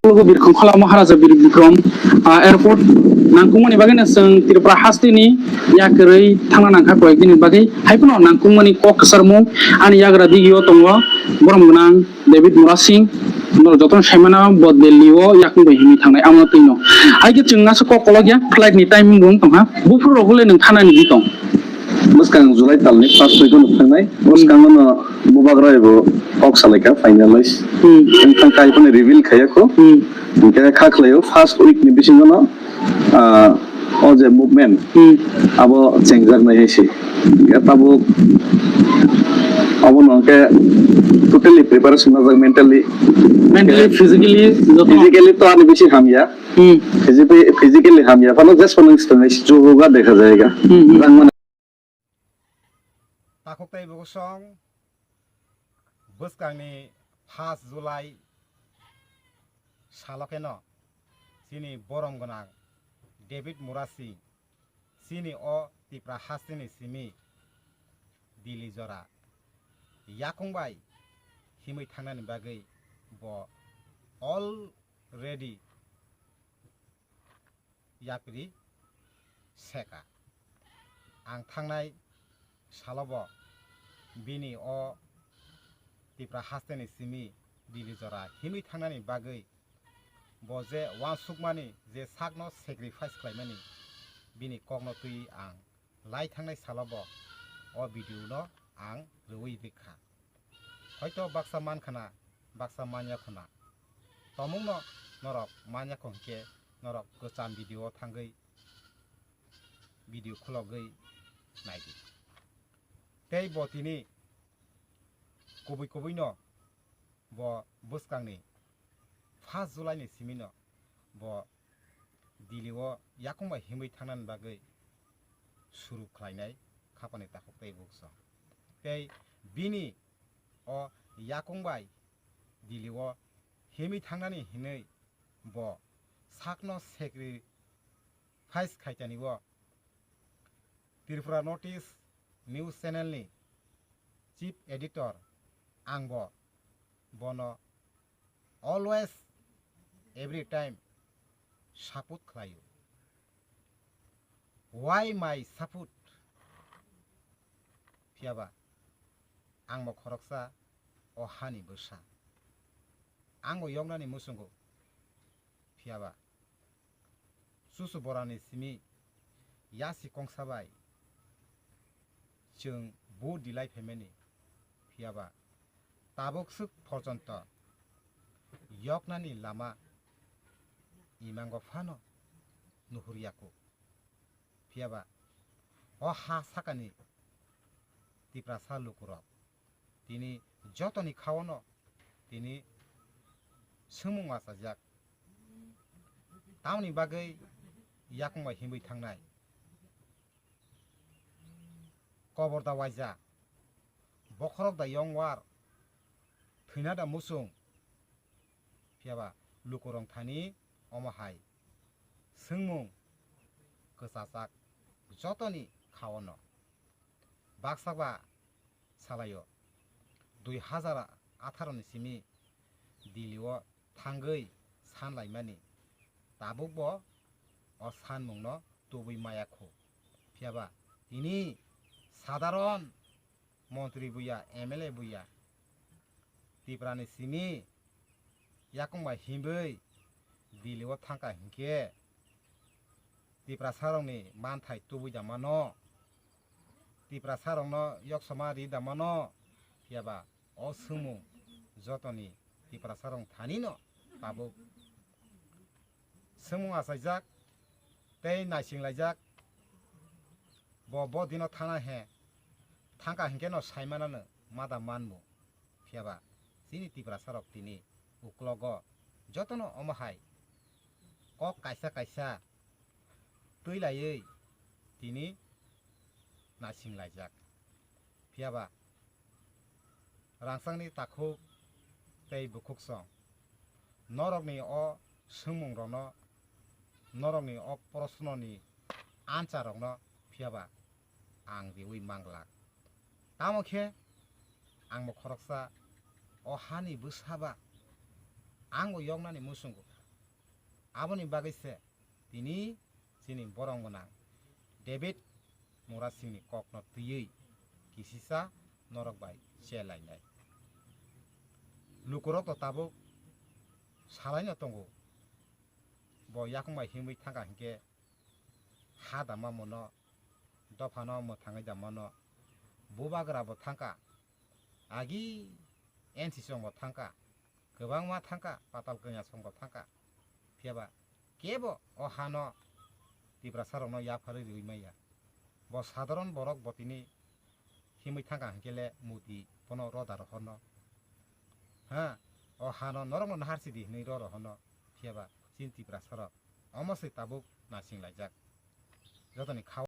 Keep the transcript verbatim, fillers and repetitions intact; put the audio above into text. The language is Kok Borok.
Lugu Birkhong Khola Maharaja Bir Bikrom, ah, airport nangkukmani bagwino chwng Tripura hasteni yakarwi thangna nangkha koyekdini bagwi. Haiphano nangkukmani kok kwcharmung ani yagra digio tongo borom gwnang David Murasing. Norok jotono saimano bo Delhi o yakung bai himwi thangnai, amo twino. Haikhe chwng aswk kok kolokya, flight ni timing bo wng tongkha. Buphuru rok bole nwng thanani di tong. Bwskang July talni first week o nuk thangnai. Hmm. Bwskango no bubagra ebo kok salaikha finalize. Hmm. Wng thangkha, haiphano reveal khaiya kho. Hmm. Hwnkhe kha khlaio first week ni bisingo no, ah, o je movement, hmm, abo chengjaknai hai se. Hwnkhe tabuk abo no hwnkhe totally preparation najak mentally. Mentally, physically, joto. Physically to ani bisi hamya. Hmm. Physically, physically hamya phano jesphano swkang hai se chuhuga dekha jayega. Hmm, hmm. Rang mane Takhuk tei bwsong bwskangni first July salo kheno chini borom gwnang David Murasing chini o Tipra hasteni simi Delhi jora yakung bai himwi thangnani bagwi bo already yapri seka. Ang thangnai salobo bini o Tipra hasteni simi Delhi jora himwi thangnani bagwi bo je uansukmani, je sakno sacrifice khlaimani, bini kokno twi ang lai thangnai salobo o video no ang rwui rikha. Hoito baksa mankhana, baksa manya khuna. Tomungno norok manya kho hwnkhe norok kwcham video o thangwi video khulogwi naidi. Tei bo tini kubui kubuino bo bwskangni first July ni simino bo Delhi o yakung bai himwi thangnani bagwi suru khlainai khapani takhuk tei bukso. Tei bini o yakung bai Delhi o himwi thangnani hinwi bo sakno sacrifice khaitani o Tripura Notice News Channel ni Chief Editor ang bo bono always, every time support khlaio. Why my support? Phiyaba ang bo khoroksa o hani bwsa. Ang bo yoknani muchungo. Phiyaba chuchu borani simi yasi kongsa bai chwng bu dilai phaimani. Phiyaba tabuk swk porjonto yoknani lama imango phano nuhuryaku. Phiyaba o ha sakani Tiprasa lukurok tini jotoni khaono tini swngmung achajak. Tamoni bagwi yakung bai himwi thangnai? Kobor da waija, bokhorok da yongwar, thwina da muchung, phiyaba lukurok thani omo hai swngmung kwchajak jotoni khaono. Baksa ba salaio dui hazar atharo ni simi Delhi o thangwi san laimani, tabuk bo o sanmungno tubui maya khu. Phiyaba tini sadharon montri buya, M L A buya, Tiprani simi yakung bai himwi Delhi o thangkha hinkhe Tiprasarokni manthai tubui da mano, Tiprasarokno yoksoma ri da mano, phiyaba o swngmung jotoni Tiprasarok thanino tabuk swngmung achaijak tei naisinglaijak. Bo, bo dino thana he thangkha hinkhe no saimanano mada manmu. Phiyaba chini Tiprasarok tini uklogo jotono omo hai kok kaisa kaisa twi laiwi tini naising laijak. Phiyaba rangchakni takhuk tei bukhuksong norokni o swngmungrokno, norokni o prosnoni ansarokno phiyaba ang riwi manglak. Tamo khe ang bo khoroksa o hani bwsa ba ang bo yoknani muchungo. Aboni bagwi se tini chini borong gwnang David Murasingni kokno twiwi kisisa norok bai chelainai. Lukurok to tabuk salaino tongo, bo yakung bai himwi thangkha hinkhe ha dama mono, dophano mwthangwi damano, bubagra bo thangkha, agi N C C rok bo thangkha, kwbangma thangkha, patal kanya song bo thangkha, phiyaba kebo o hano Tiprasa rokno yapharwi riwi maya. Bo sadharon borok bo tini himwi thangkha hinkhe le Modi bono roda rohorno. Ha, o hano norokno naharsi di hinwi ro rohorno. Phiyaba chini Tiprasa rok omo se tabuk nasing laijak. Jotoni khao